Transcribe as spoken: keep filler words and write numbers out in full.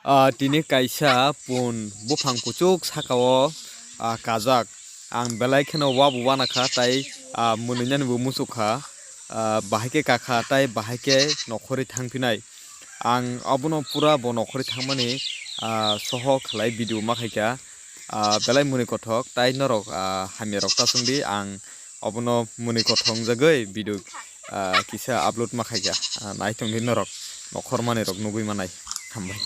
Ah, tini kaisa pun buphang kuchuk saka o, ah, kajak. Ang belai kheno wabo wana kha, tai, ah, mwnwi nani bo muchuk kha. Ah, bahai khe kakha, tai bahai khe nokhorwi thangphinai. Ang obono pura bo nokhorwi thangmani, ah, soho khlai video ma khaikha. Ah, belai mwnwi kothok, tai norok, ah, hamya rok ta chwngdi, ang obono mwnwi kothok wngjagwi video, ah, kisa upload ma khaikha. Ah, naithokdi norok, nokhormani rok nugwi manai. Hambai.